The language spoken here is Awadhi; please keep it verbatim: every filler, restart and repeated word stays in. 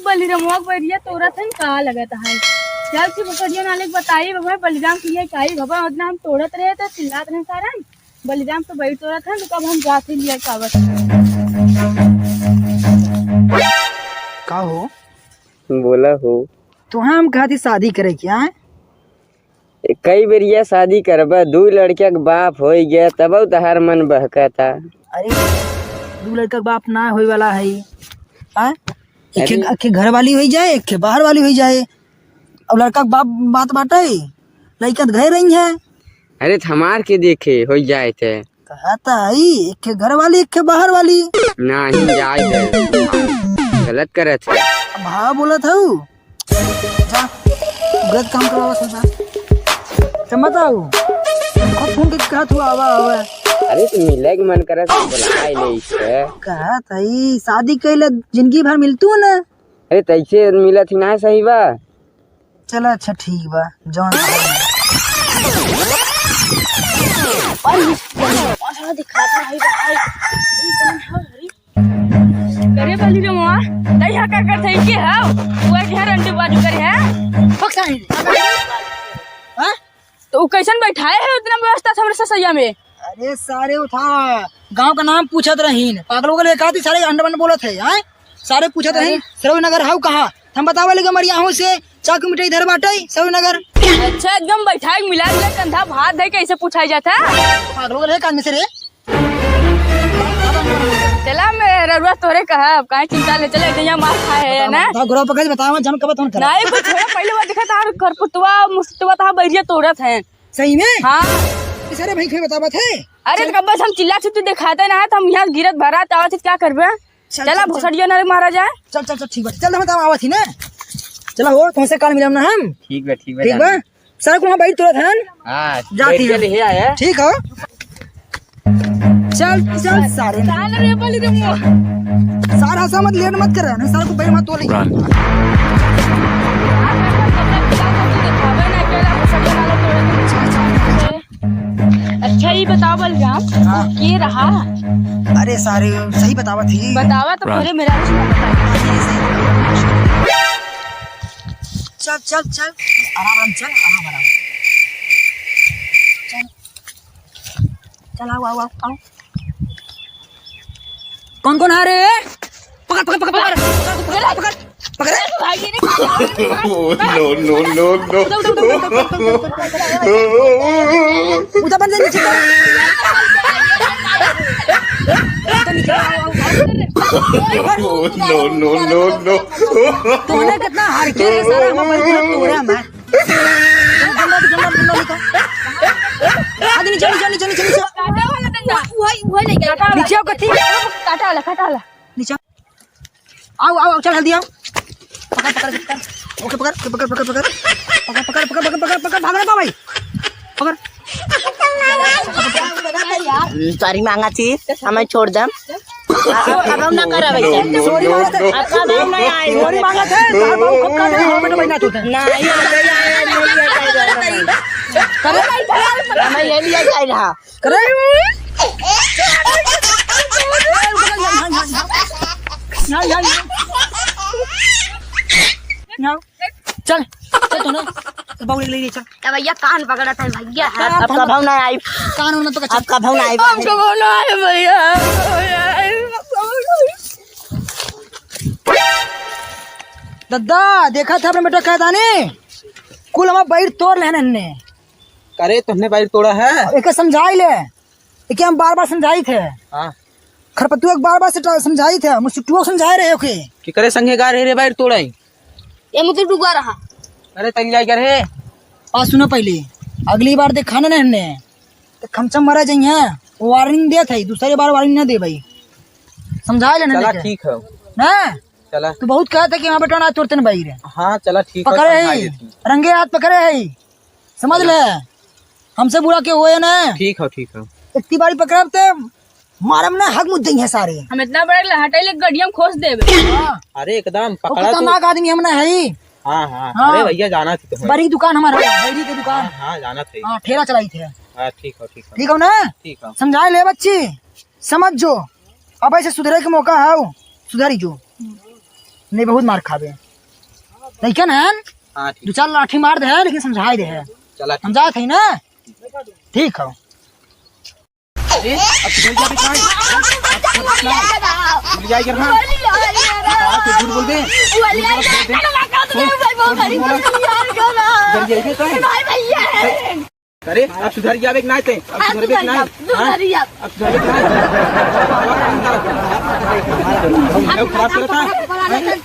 बलिरमवा के बैरिया तोड़त हन, का लगत है? चल, कि भोसड़िया नाले के बताई, बाबा, बलिराम के लिए काई, बाबा, उतना हम तोड़त रहे, तो चिल्लात रहे सारन, बलिराम तो बैर तोड़त हन, तो अब हम जात ही लिए कावत। का हो? बोला हो। तोहां हम कहती शादी करे क्या है? कई बेरिया शादी करबा, दू लड़का के बाप होई गया, तब तहार मन बहकता। अरे, दू लड़का के बाप ना होए वाला है। हाँ? एक खे, अरे। एक खे घर वाली होई जाए, एक खे बाहर वाली होई जाए। अब लड़का के बाप बात बाटे, लड़का तो घर रही है। अरे, त हमार के देखे होई जाए ते। कहत हई, एक खे घर वाली, एक खे बाहर वाली। नाही, जाए दे। गलत करत है। अब हाँ बोलत हऊ। जा, गलत काम करवावा सोचा। त मत आऊ। अब फोन के कहत हऊ, आवा, आवा। अरे, त मिले के मन करत है, बुलाए ले इसे। कहत हई, शादी कैले जिंदगी भर मिलतू न। अरे, तैसे मिलत ही ना सही बा। चला, अच्छा, ठीक बा, जौन। अरे, दिखात नाही बा, भाई। ई कौन है, अरे? करे वाली रे माँ, तै यहाँ का करत है, के है? वो के यहाँ रंडी बाजू करे है? पक साइन। हाँ? तो उ कैसन बैठाए है उतना व्यवस्था हमरे ससैया में? अरे सारे उठा, गांव का नाम पूछत रहीन, पागल हो गए, का थी सारे अंड बंड बोलत है, हैं? सारे पूछत रहीन, अरे। सरवी नगर हाउ कहाँ? हम बतावे लगे मरिया हूँ से, चाकू मिठाई इधर बाटे, सरवी नगर। अच्छा, एकदम बैठाए मिला मिला कंधा भात है, कैसे पूछाई जाता है? पागल हो गए, कान में से रे। चला, मैं रउआ तोरे कहब, काहे चिंता ले, चले, गैया मार खाए है ना। बताओ, गुरु पकड़, बताओ, जन कब तुम करा। नहीं, कुछ हो, पहले बार देखा था, खरपुतवा, मुसटवा था, बैरिया तोड़त है। सही में? हाँ। इस, अरे भाई, फिर बतावत है। अरे, चल। तो कब बस हम चिल्ला छुट्टी दिखाते ना, तो हम यहाँ गिरत भरा, तो आवत क्या करबे? चल, चला, चल, चल। भोसड़िया ना मारा जाए। चल, चल, चल, ठीक बा। चल, हम तब आवत ही ना। चला हो, तुमसे काल मिलम ना हम। ठीक बा, ठीक बा, ठीक बा? जाना। सर को वहाँ बैठ तुरंत हन। हाँ, जाती बैठ के है। ले आया। ठीक हो। चल, चल, सारे। चल रे, बोली रे मुआ। सारा सा मत, लेट मत कर, नहीं, सर को बैठ मत तो ले। अच्छा, ये बताओ बलराम, हाँ। के रहा? अरे सारे, सही बतावत ही। बतावा तो पूरे मेरा कुछ ना बताई। चल, चल, चल, आराम, आराम, चल, आराम, आराम। चल, चल, आओ, आओ, आओ, आओ। कौन कौन आ रहे हैं? पकड़, पकड़, पकड़, पकड़, पकड़, पकड़, पकड़, पकड़। भाई, ये नहीं खाया। Oh, no, no, no, no। उधर, उधर, उधर, उधर, उधर, उधर, उधर। उधर बन जा नीचे। उधर नीचे, आओ, आओ, आओ। Oh, no, no, no, no। तूने कितना हार के रे साला, हम भाई तोड़े हम। डंडा, डंडा, डंडा लेकर। आ, नीचे, नीचे, नीचे, नीचे, नीचे। काटा वाला डंडा। वही, वही ले गया। काटा वाला। नीचे आओ, कथी? काटा वाला, काटा वाला। नीचे। आओ, आओ, आओ, चल, जल्दी आओ। पकड़, पकड़, पकड़। ओके, पकड़, पकड़, पकड़, पकड़। पकड़, पकड़, पकड़, पकड़, पकड़, भाग रे, भाग भाई। पकड़। सॉरी मांगा थी, हमें छोड़ दम। अब, अब हम ना करब ऐसे। सॉरी मांगा था। अब, अब हम ना आए। सॉरी मांगा था, कहा बाबू कब का दे, हाँ बेटा, भाई ना तू थे। ना, ये, ये, ये, ये, ये, ये, ये, करे? हमें ये लिया जाए रहा। करे? यहाँ, यहाँ, यहाँ। यहाँ। चल, चल तू ना। तो बाबू ले, ले, ले, चल। ए भैया, कान पकड़ा था भैया। अब, अब कभौ ना आई। कान होना तो कच्चा। अब कभौ ना आई। अब कभौ ना आए भैया। दद्दा, देखा था अपने बेटा कहता नहीं, कुल हमारा बैर तोड़ लेने ने। अरे, तुमने बैर तोड़ा है? एके समझाई ले। एके हम बार-बार समझाई थे। हाँ। खरपतुआ के बार-बार से टा-, समझाई थे। मुझे टुआ समझाए रहे ओके। कि करे संगे गा रहे रे बैर तोड़ाई? ये मुझे डुबा रहा। अरे, तनी जाई कर हे। बात सुनो पहले। अगली बार देखा ना हमने, तो खमचम मरा जाइए। वो warning दे थे, दूसरी बार warning ना दे भाई। समझा लेना चला, देखे। ठीक है। ना? चला। तू बहुत कहा था कि हाँ बेटा ना तोड़ते ना भाई रे। हाँ, चला, ठीक है, पकड़े समझा ही। देती। रंगे हाथ पकड़े ही। समझ ले, हमसे बुरा केहू होए ना। ठीक हो, ठीक हो। इतनी बारी पकड़ब ते मारब ना, हक मुद जइहे सारे। हम इतना बड़े लहटे ले गड़िया में खोस देबे। हाँ। अरे एकदम वो पकड़ा तू। खतरनाक आदमी हम ना है। हाँ, हाँ। हाँ। अरे भैया जाना थी तुम्हें। बड़ी दुकान हमारा है, बड़ी की दुकान। हाँ, हाँ, जाना थी। हाँ, ठेला चलाई थे। हाँ, ठीक हो, ठीक हो। ठीक हो ना? ठीक हो। समझाए ले बच्ची, समझ जो, अब ऐसे सुधरे के मौका है, सुधरी जो। नहीं, बहुत मार खाबे। नहीं क्या ना? हाँ, ठीक। दो चार लाठी मार दे है, लेकिन समझाई दे है। चला, ठीक। समझात है ना? ठीक है। अरे, अब तू बोल जा, बेटा। अब तू बोल जा। बोल जा, इधर हाँ। हाँ, तू झूठ बोल दे। बोल जा, झूठ बोल दे। बोल, झूठ बोल। डर जाइए, तो है। अरे, अब सुधर जाबे कि नाहीं ते? अब सुधरबे कि नाहीं? हाँ? अब सुधरबे कि नाहीं? अब खराब करता है।